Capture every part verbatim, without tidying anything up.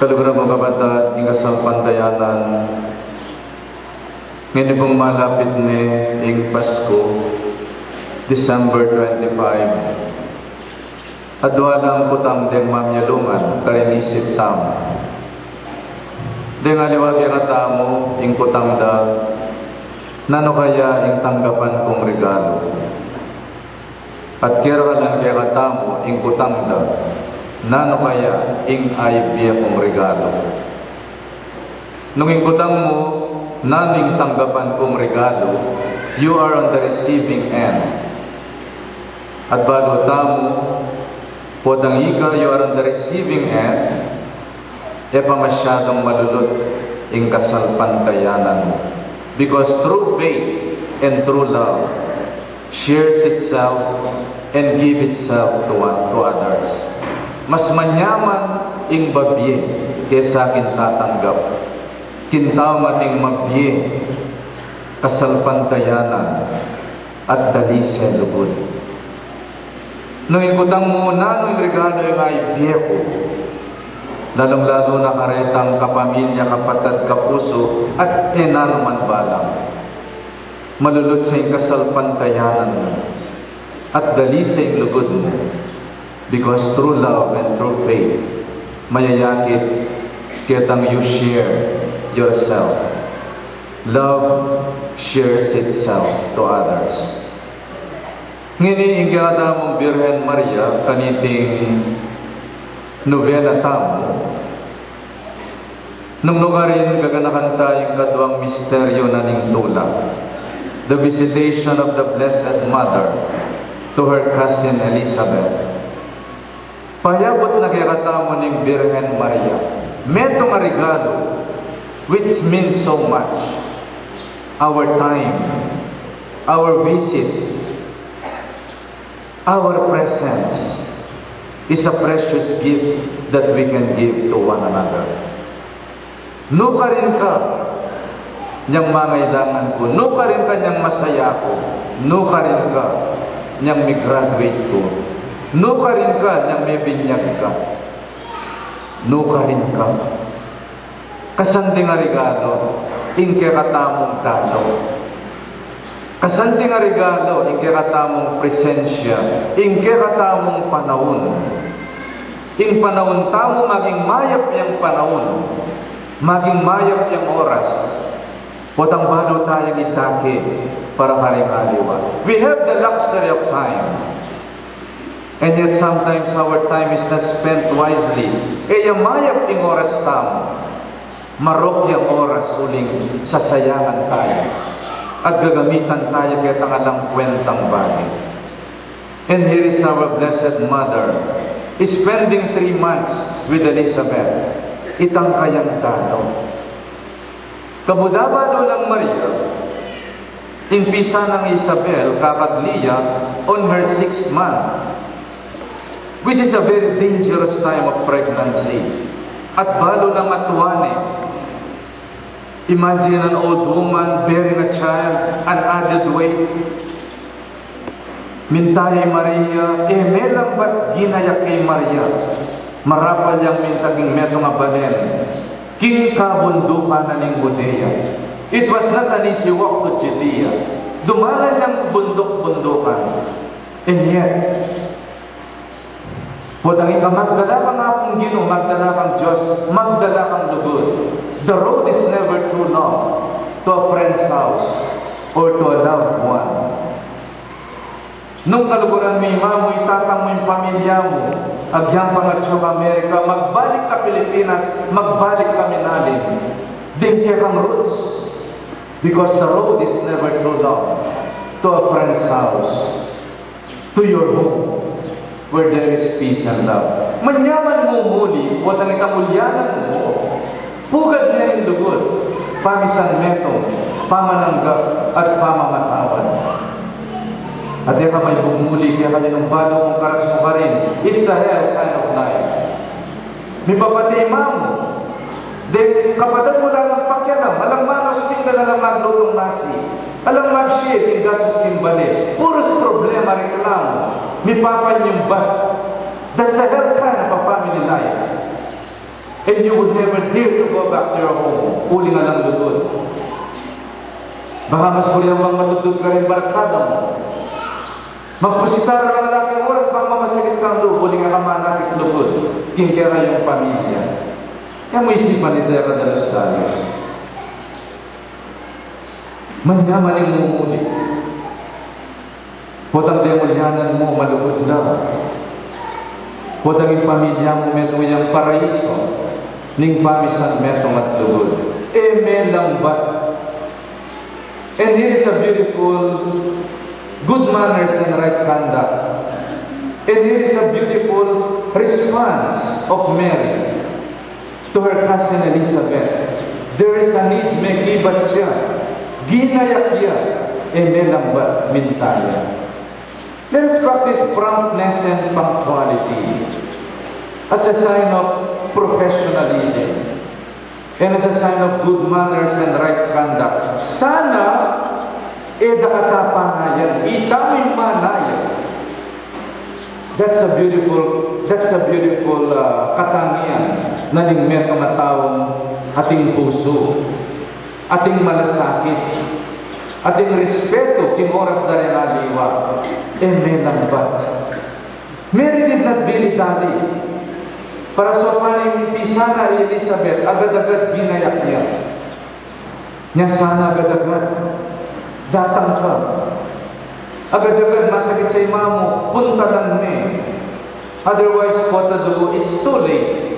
Kaluguran kung kapatad, king kasalpantayanan, ngeni pung malapit ne ing Pasku, December twenty-five, adwa lang kutang deng mamialungan karin isip tamu. Deng aliwa kekatamu ing kutang da, nanu kaya ing tanggapan kung regalo? At kera ka lang kekatamu ing kutang da, nanu kaya ing aibie kung regalo? Nung ing kutang mu, nanu ing tanggapan kung regalo, you are on the receiving end. At balu tamu, potang ika, you are on the receiving end, e pa masyadung malulut ing kasalpantayanan mu. Because true faith and true love shares itself and give itself to one, to others. Mas manyaman ing babie kesa king tatanggap. King tau ating mabie, kasalpantayanan, at dalise lugud. Nung ing kutang mu, nanu ing regalo ing aibie ku, lalung-lalu na karetang kapamilya, kapatad, kapusu, at e na naman balang, malulut sa ing kasalpantayanan mu at dalise ing lugud mu, because true love and true faith mayayakit ketang you share yourself. Love shares itself to others. Ngeni, ing kekatamung Birhen Maria, kaniting nobena tamu, nung nukarin gaganakan ta ing kaduang misteryo na ning tula, the visitation of the Blessed Mother to her cousin Elizabeth. Payabut na kekatamu ning Birhen Maria metung a regalo, which means so much. Our time, our visit, our presence is a precious gift that we can give to one another. Nukarin ka nyang mangailangan ku, nukarin ka nyang masaya ku, nukarin ka nyang mi-graduate ku, nukarin ka nyang mebinyag ka, nukarin ka. Kasanting a regalo ing kekatamung dalu. Kasanting a regalo ing kekatamung presensya, ing kekatamung panaun. Ing panaun tamu, maging mayap yang panaun, maging mayap yang oras, potang balu tayang itake para karing aliwa. We have the luxury of time. And yet sometimes our time is not spent wisely. E ya mayap ing oras tamu. Marok yang oras uling sasayangan taya at gagamitan taya ketang alang kwentang bage. And here is our Blessed Mother spending three months with Elizabeth. Itang kayang dalu. Kabud a balu nang Maria, ing pisa nang Isabel, kakadli ya, on her sixth month, which is a very dangerous time of pregnancy. At balu nang atua ne. Imagine an old woman bearing a child, an added weight. Minta ya i Maria, e melang bat ginayak kay Maria. Marapal yang minta king metung a balen king kabundukan na ning Judea. It was not an easy walk to Judea. Dumalan yang bunduk-bundukan. And yet, potang ika magdala kang Apung Ginu, magdala kang Dios, magdala kang lugud. The road is never too long to a friend's house or to a loved one. Nung kaluguran mu i mama mu, i tata mu, ing pamilya mu, agyang pangatyu ka Amerika, magbalik ka Pilipinas, magbalik ka Manila, deng kekang roots. Because the road is never too long to a friend's house, to your home, where there is peace and love. Manyaman mu muli, potang ika mulyanan mu, pugad ne ing lugud, pamisan metung, pamananggap, at pamamatawad. At e ka maibuk muli kekayang balu mung karas mu karin. It's a hell kind of life. Mipapate i mama mu. Deng kapatad mu, alang pakialam, alang manusting, alang maglutung nasi, alang mag-share ing gastus king bale. Puros problema, reklamu, mipapanyumbat. That's a hell kind of a family life. And you would never dare to go back to your home uling alang lugud. Baka mas buri mu pang matudtud karing barkada mu. Magpusita ka lang king oras, bang mamasakit kang lub uling e ka manakit lugud king kekayung pamilya. E mu isipan ita, e ka dalustalu. Manyaman ing mumuli. Potang demulyanan mu, malugud la. Potang ing pamilya mu metung yang paraiso, ning pamisan metung at lugud. E melambat. And here is a beautiful good manners and right conduct. And here is a beautiful response of Mary to her cousin Elizabeth. There is a need, mekibat ya, ginayak ya, e melambat, minta ya. Let us practice promptness and punctuality as a sign of professionalism and as a sign of good manners and right conduct. Sana e da ka ta panayan, ita mu ing manaya. That's a beautiful, that's a beautiful, uh, katangian na ning metung a taung ating pusu, ating malasakit, ating respetu king oras da ring aliwa. E melambat. Mary did not dilly-dally. Para so paning pisana i Elizabeth, agad-agad ginayak ya. Nya sana agad-agad datang ka. Agad-agad masakit sa ima mu, puntalan me. Otherwise, potang dugu, it's too late.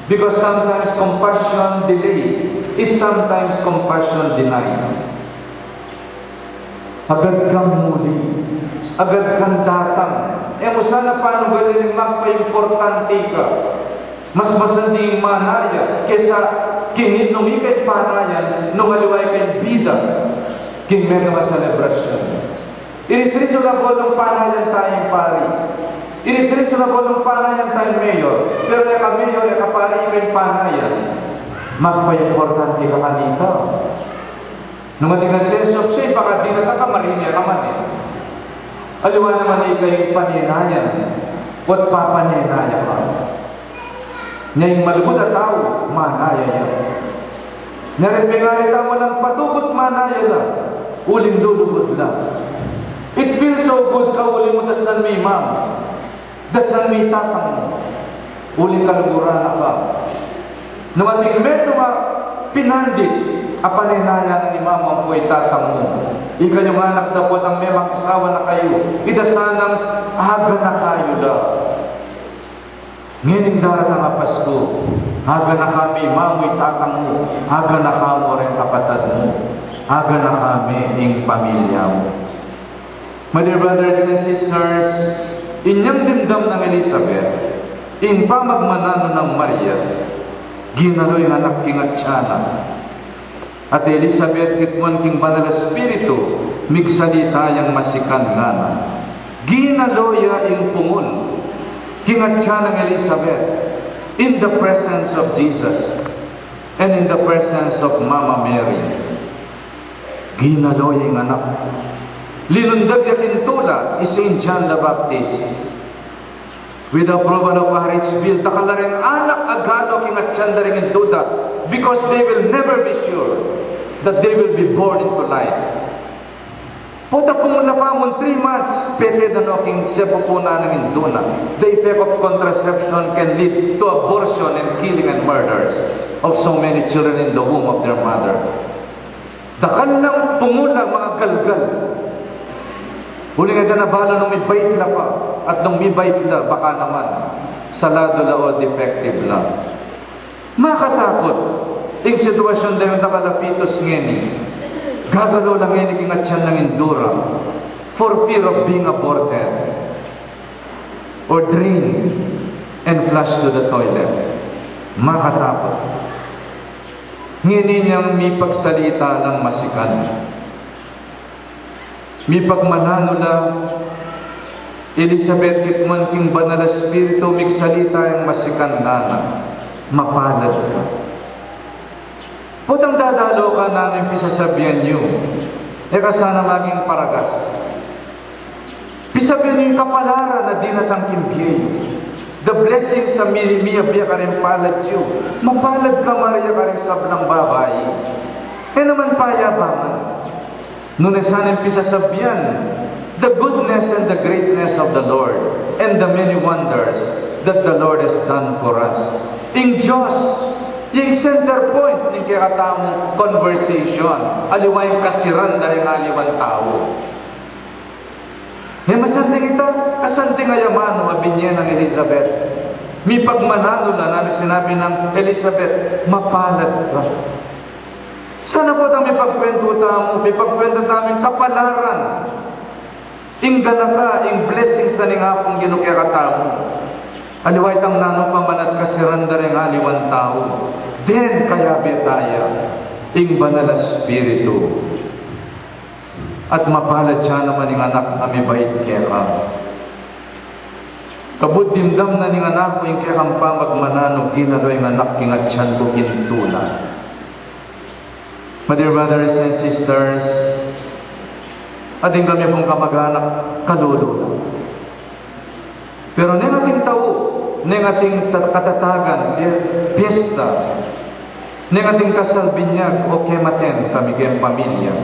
Because sometimes compassion delayed is sometimes compassion denied. Agad kang muli, agad kang datang. E mu sana panugalan ing magpaimportante ka. Mas masandi ing manaya kesa king nung ika ing panayan, nung aliwa ika ing bida king metung a selebrasyun. Iris-iris la pu nung panayan taya ing pari. Iris-iris la pu nung panayan taya ing mayor. Pero e ka mayor, e ka pari, ika ing panayan, magpaimportante ka kanita. Nung ating asenso, siya, baka dinatang ka, marine ka man e. Aliwa naman ika ing panenayan, o papanenayan ka. Nya ing malugud a tau, manaya ya. Nya ring pengarita mu lang patugut manaya la, uling lulugud la. It feels so good, kauli mu dasnan me ing ima mu. Dasnan me ing tatang mu, uling kaluguran na ka. Nung ating metung a pinandit a panenayan ning ima mu ampo ing tatang mu, ikayung anak da, potang memakisawa na kayu, ita sanang aganaka yu la. Ngening daratang a Pasku, aganaka me ing ima mu, ing tatang mu, aganaka mu ring kapatad mu, aganaka me ing pamilya mu. My dear brothers and sisters, inyang dimdam nang Elizabeth ing pamagmananu nang Maria, ginalo yang anak king atyan na. At i Elizabeth, kitmuan king Banal a Espiritu, migsalita yang masikan ngana. Ginalo ya ing pungul king atyan nang Elizabeth, in the presence of Jesus and in the presence of Mama Mary. Ginalo ya ing anak. Linundag ya king tula i Saint John the Baptist. With the approval of R H Bill, dakal la ring anak a galo king atyan da ring indu da, because they will never be sure that they will be born into life. Potang pungul na pa mu, three months, pete da no king sepupunan ning indu na. The effect of contraception can lead to abortion and killing and murders of so many children in the womb of their mother. Dakal lang pungul a magalgal. Uling e da na balu nung mibait la pa, at nung mibait la, baka naman saladu la o defective la. Makatakut ing sitwasyun deng dakal a fetus ngeni. Gagalo la ngeni king atyan nang indu ra for fear of being aborted or drained and flushed to the toilet. Makatakut. Ngeni nyang mipagsalita lang masikan. Mipagmananu la i Elizabeth, kitmuan king Banal a Espiritu, migsalita yang masikan ngana, mapalad ka. Potang dadalo ka na ning pisasabian yu, e ka sana maging paragas. Pisabian yu ing kapalaran a dinatang king bie yu. The blessings a mi-, miyabie karing palad yu. Mapalad ka, Maria, karing sablang babai. E naman payabangan. Nune sa ning pisasabyan, the goodness and the greatness of the Lord, and the many wonders that the Lord has done for us. Ing Dios, ing center point ning kekatamung conversation, aliwa ing kasiran da ring aliwang tau. E masanting ita, kasanting a ya manu a binye nang Elizabeth. Mipagmananu la, nanu ing sinabi nang Elizabeth, "Mapalad ka." Sana potang mipagkwentu tamu, mipagkwentu tamu ing kapalaran, ing ganaka, ing blessings na ning Apung Ginu kekatamu. Aliwa itang nanu pa man at kasiran da ring aliwang tau, then kayabe taya ing Banal a Espiritu. At mapalad ya naman ing anak a mibait keka. Kabud dimdam na ning anak ku ing kekang pamagmananu, ginalo ing anak king atian ku king tula. My dear brothers and sisters, atin kami pung kamag-anak, kalulu. Pero neng ating tau, neng ating ta-, katatagan, pie-, piyesta, neng ating kasal, binyag, o kematen, kami keng pamilya,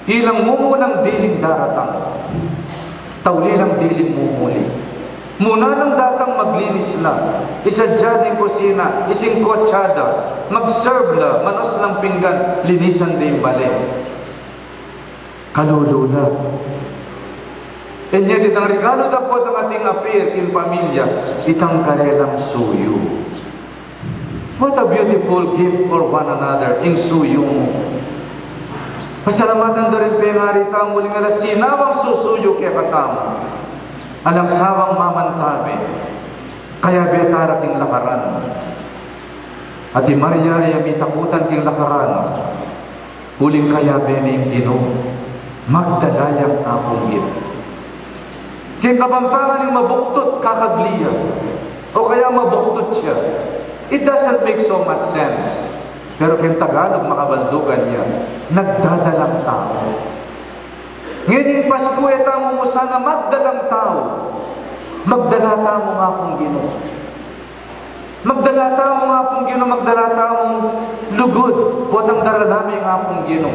ilang mumunang diling daratang, tauli lang diling mumuli. Muna lang datang maglinis la, isadya ding kusina, isingkotsada, mag-serve la, manos lang pinggan, linisan ding bale. Kalulu la. And yet, itang regalu da potang ating apir king pamilya, itang karelang suyu. What a beautiful gift for one another, ing suyu mu. Pasalamatan da rin pengari tamu, uling ala sinawang susuyu kekatamu. Alang sawang mamantabe, kayabe tara king lakaran. At i Maria, e ya mitakutan king lakaran. Uling kayabe ne ing Ginu, magdala yang Apung Ginu. King Kapampangan ing mabuktut kakagli ya, o kaya mabuktut ya. It doesn't make so much sense. Pero king Tagalog, makabaldugan ya, nagdadalang tau. Ngeni king Pasku, e tamu mu sana magdalang tau. Magdala tamu ing Apung Ginu. Magdala tamu ing Apung Ginu, magdala tamung lugud, potang daralan mi ing Apung Ginu,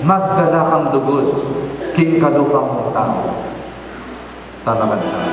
magdala kang lugud king kalupa mung tau. Tanakan tamu.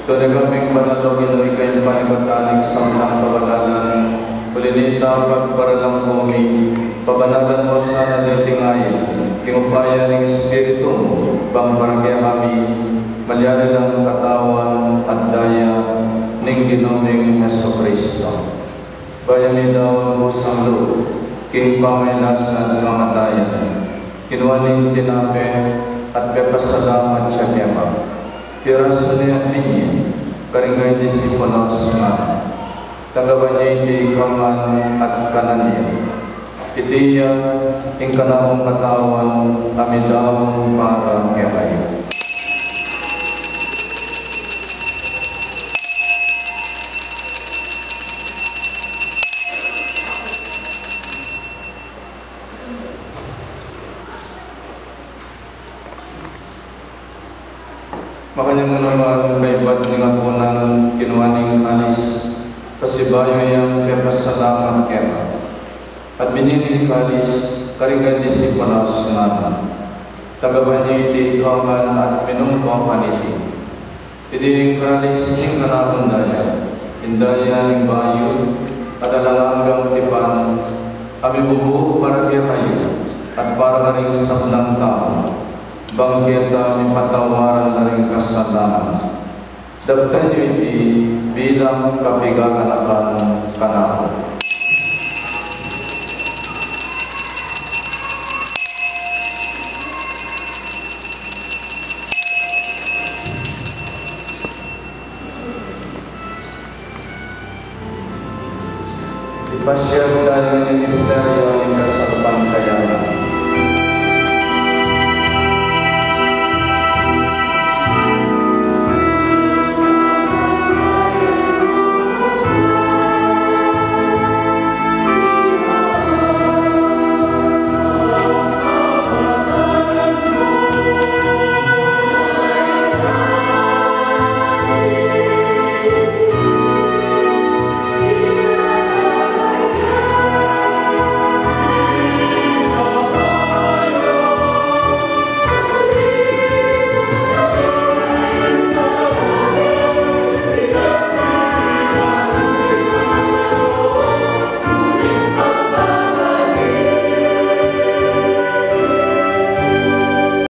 Tune kaming banal, O Ginu, ika ing panibatan ning sablang kabanalan. Uli na nita, pagparalan ku mi, pabanalan mu sana deti ngayan king upaya ning Espiritu mu, bang para kekami malyari lang katawan at daya ning Ginu ming Jesucristo. Bayu mi daun kusang lub king pamagkasakit at kamatayan, kinua ne ing tinape at pepasalamat ya keka, pirasu ne at binye karing kayang disipulos, ngana: Tanggapan ye iti kayabe at kanan ye. Iti ya ing kanakung katawan a midaun para kekayu. Makanyan mu naman, kaybat ning apunan, kinua ne ing kalis, pasibayu yang pepasalamat keka, at binye ne ing kalis karing kayang disipulos, ngana: Tagapan yu iti ikayu ngan at minum kayu kaniti. Iti ing kalis ning kanakung daya, ing daya ning bayu at alang anggang tipan, a mibubu para kekayu at para karing sablang tau, bang keta mipatawaran la ring kasalanan. Daptan yu iti bilang kapaganakan kanaku. Ipasiag